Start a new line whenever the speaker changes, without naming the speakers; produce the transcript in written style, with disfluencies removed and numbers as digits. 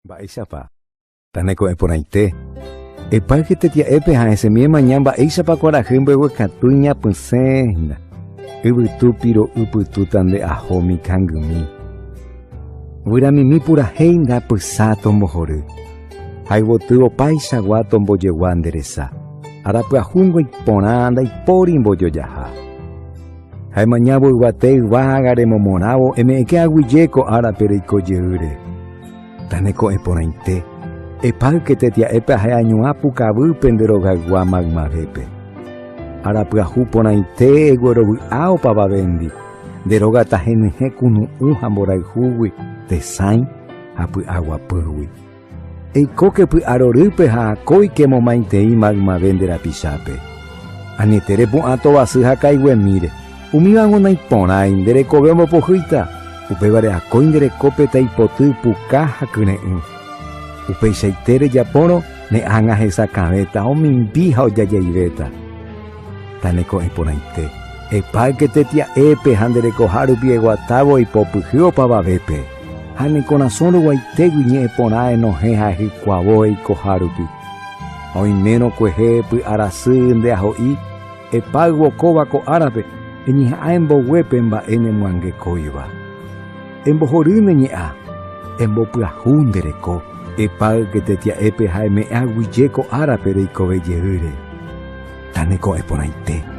Mba'éichapa? Taneko'ẽ porãite. Epáyke tetia'épe ha esẽmi emaña mba'éichapa kuarahy mbeguekatu iñapysẽ hína. Yvytu piro'y pytúta nde ahómi kangymi. Guyramimi purahéi ndapysã tombohory. Ha yvoty opaichagua tombojegua nde resa. Arapyahúngo iporã ndaipóri mbojojaha. Ha emañávo yvate yvága remomorãvo eme'ẽke aguyje ko árape reiko jeýre. Taneko'ẽ porãite, epáyke tetia'épe aheañuã pukavýpe nde rogaygua maymavépe. Ára pyahu porãite eguerovy'a opavavéndi, nde róga tahenyhẽ kunu'ũ ha mborayhúgui, tesãi ha py'aguapýgui. Eikóke py'arorýpe ha akóike momaitei maymave nde rapichápe. Aniete repu'ã tovasy ha kaiguemíre, umívango naiporãi, nde rekove ombopohýita, upévare akói nde rekópe taipoty puka ha kyre'ỹ. Upeichaite rejapórõ ne ág̃a hesakãvéta, omimbi ha ojajaivéta. Taneko'ẽ porãite, epáyke tetia'épe ha nde rekoha rupi eguatávo eipopyhy opavavépe. Ha ne korasõ ruguaitégui ñe'ẽ porã enohẽ ha ehykuavo eikoha rupi. Ha oimérõ kuehe py'arasy nde aho'i, epáyvo kóva ko árape, eñeha'ã embogue pe mba'e nemyangekóiva. Embohory ne ñe'ã, embopyahu nde reko, epáyke tetia'épe ha eme'ẽ aguyje ko árape reikove jeýre. Taneko'ẽ porãite.